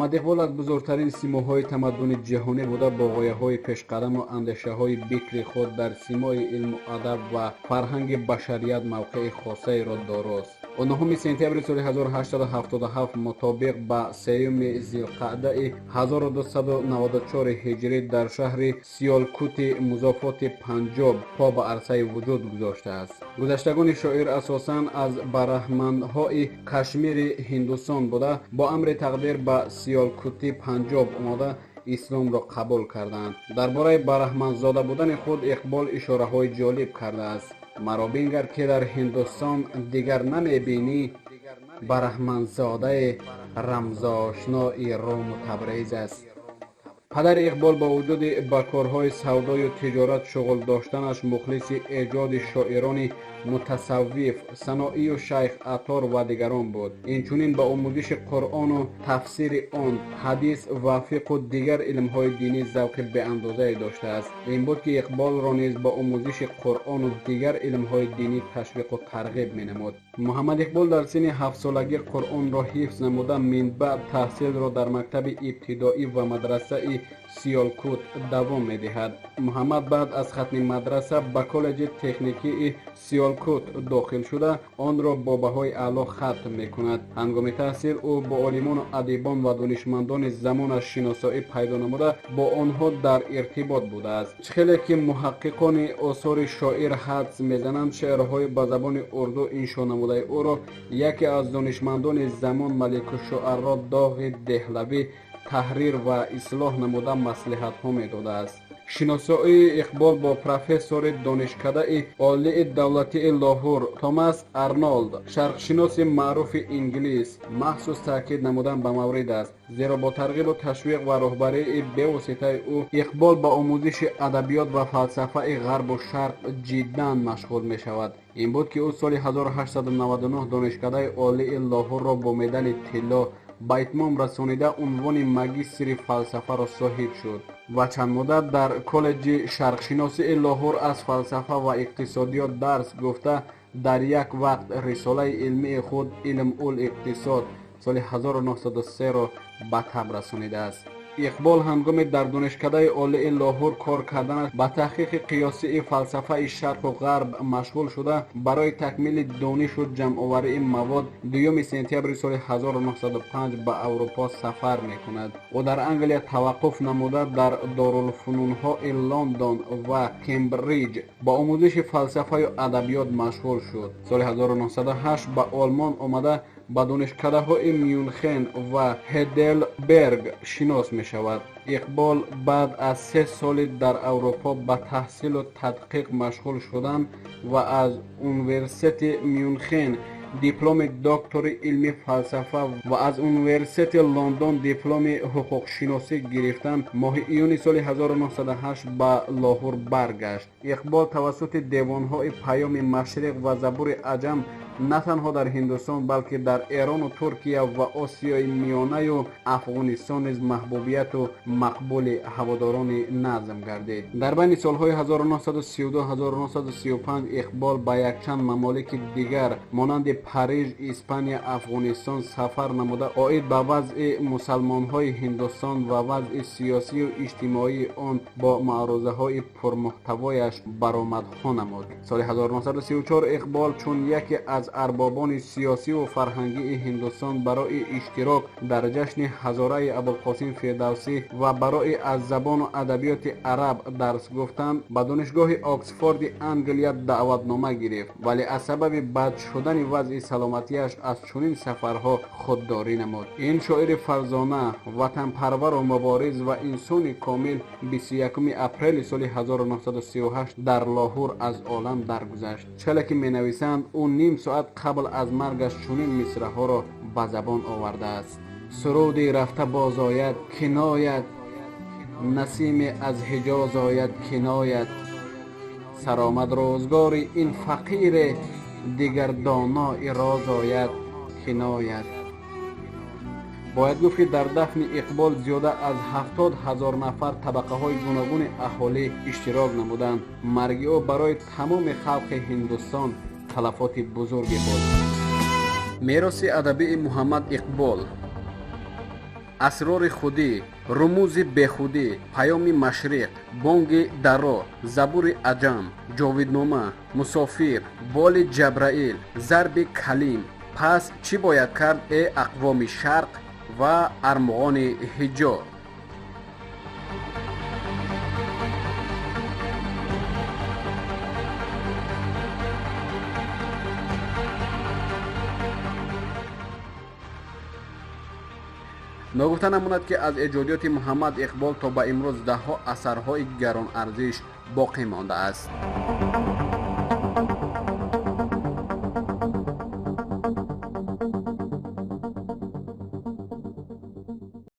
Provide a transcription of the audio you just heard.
Муҳаммад Иқбол аз бузургтарин симоҳои тамаддуни ҷаҳонӣ буда, бо ғояҳои пешқадаму андешаҳои бикри худ дар симои илму адаб ва фарҳанги башарият мавқеи хосаеро дорост. 9 сентябри соли 1877, мутобиқ ба 3 зилқаъдаи 1294 ҳиҷрӣ, дар шаҳри Сиёлкути музофоти Панҷоб по ба арсаи вуҷуд гузоштааст. Гузаштагони шоир асосан аз бараҳманҳои Кашмири Ҳиндустон буда, бо амри тақдир ба Сиёлкути Панҷоб омода, исломро қабул карданд. Дар бораи бараҳманзода будани худ Иқбол ишораҳои ҷолиб кардааст: «Маро бингар, ки дар Ҳиндустон дигар намебинӣ, бараҳманзодаи рамзошнои Рому Табрез аст». Падари Иқбол бо вуҷуди ба корҳои савдою тиҷорат шуғл доштанаш, мухлиси эҷоди шоирони мутасаввиф Саноию Шайх Аттор ва дигарон буд. Инчунин ба омӯзиши Қуръону тафсири он, ҳадис ва фиқҳу дигар илмҳои динӣ завқи беандозае доштааст. Ин буд, ки Иқболро низ ба омӯзиши Қуръону дигар илмҳои динӣ ташвиқу тарғиб менамуд. Муҳаммад Иқбол дар синни 7-солагӣ Қуръонро ҳифз намуда, минбаъд таҳсилро дар мактаби ибтидоӣ ва мадрасаи Сиёлкут давом медиҳад. Муҳаммад баъд аз хатми мадраса ба коллеҷи техникии Сиёлкут дохил шуда, онро бо баҳои аъло хатм мекунад. Ҳангоми таҳсил ӯ бо олимону адибон ва донишмандони замонаш шиносоӣ пайдо намуда, бо онҳо дар иртибот будааст. Чӣ хеле ки муҳаққиқони осори шоир ҳадс мезананд, шеърҳои ба забони урду иншо намудаи ӯро яке аз донишмандони замон, Маликушшуаро Доғи Деҳлавӣ, таҳрир ва ислоҳ намуда, маслиҳатҳо медодааст. Шиносоии Иқбол бо профессори Донишкадаи Олии давлатии Лоҳур Томас Арнолд, шарқшиноси маъруфи инглис, махсус таъкид намудан ба маврид аст, зеро бо тарғибу ташвиқ ва роҳбарии бевоситаи ӯ Иқбол ба омӯзиши адабиёт ва фалсафаи ғарбу шарқ ҷиддан машғул мешавад. Ин буд, ки ӯ соли 1899 Донишкадаи Олии Лоҳурро бо медали тилло ба итмом расонида, унвони магистри фалсафаро соҳиб шуд ва чанд муддат дар коллеҷи шарқшиносии Лоҳур аз фалсафа ва иқтисодиёт дарс гуфта, дар як вақт рисолаи илмии худ «Илм ул иқтисод» соли 1903-ро ба таб расонидааст. Иқбол ҳангоми дар Донишкадаи Олии Лоҳур кор карданаш ба таҳқиқи қиёсии фалсафаи шарқу ғарб машғул шуда, барои такмили донишу ҷамъоварии мавод 2 сентябри соли 1905 ба Аврупо сафар мекунад. Ӯ дар Англия таваққуф намуда, дар дорулфунунҳои Лондон ва Кембриҷ ба омӯзиши фалсафаю адабиёт машғул шуд. Соли 1908 ба Олмон омада, ба донишкадаҳои Мюнхен ва Ҳейделберг шинос мешавад. Иқбол баъд аз 3 соли дар Аврупо ба таҳсилу тадқиқ машғул шудан ва аз Университети Мюнхен дипломи доктори илми фалсафа ва аз Университети Лондон дипломи ҳуқуқшиносӣ гирифтан, моҳи июни соли 1908 ба Лоҳур баргашт. Иқбол тавассути девонҳои «Паёми Машриқ» ва «Забури Аҷам» на танҳо дар Ҳиндустон, балки дар Эрону Туркия ва Осиёи Миёнаю Афғонистон низ маҳбубияту мақбули ҳаводорони назм гардид. Дар байни солҳои 1932-1935 Иқбол ба якчанд мамолики дигар, монанди Париж, Испания, Афғонистон сафар намуда, оид ба вазъи мусалмонҳои Ҳиндустон ва вазъи сиёсию иҷтимоии он бо маърузаҳои пурмуҳтавояш баромадҳо намуд. Соли 1934 Иқбол чун яке аз арбобони сиёсиву фарҳангии Ҳиндустон барои иштирок дар ҷашни ҳазораи Абулқосим Фирдавсӣ ва барои аз забону адабиёти араб дарс гуфтан ба Донишгоҳи Оксфорди Англия даъватнома гирифт, вале аз сабаби бад шудани вазъи саломатиаш аз чунин сафарҳо худдорӣ намуд. Ин шоири фарзона, ватанпарвару мубориз ва инсони комил 21 апрели соли 1938 дар Лоҳур аз олам даргузашт. Чале ки менависанд, ӯ ним соат қабл аз маргаш чунин мисраҳоро ба забон овардааст: «Суруди рафта боз ояд, кинояд, насиме аз Ҳиҷоз ояд, кинояд, саромад рӯзгори ин фақире, дигар донои роз ояд, кинояд». Бояд гуфт, ки дар дафни Иқбол зиёда аз 70 000 нафар табақаҳои гуногуни аҳолӣ иштирок намуданд. Марги ӯ барои тамоми халқи Ҳиндустон талафоти бузурге буд. Мероси адабии Муҳаммад Иқбол. Асрори худӣ, Румӯзи бехудӣ, Паёми машриқ, Бонги даро, Забури аҷам, Ҷовиднома, Мусофир, Боли Ҷабраил, Зарби калим, Пас чӣ бояд кард, э ақвоми шарқ ва Армуғони ҳиҷо. Ногуфта намонад, ки аз эҷодиёти Муҳаммад Иқбол то ба имрӯз даҳҳо асарҳои гаронарзиш боқӣ мондааст.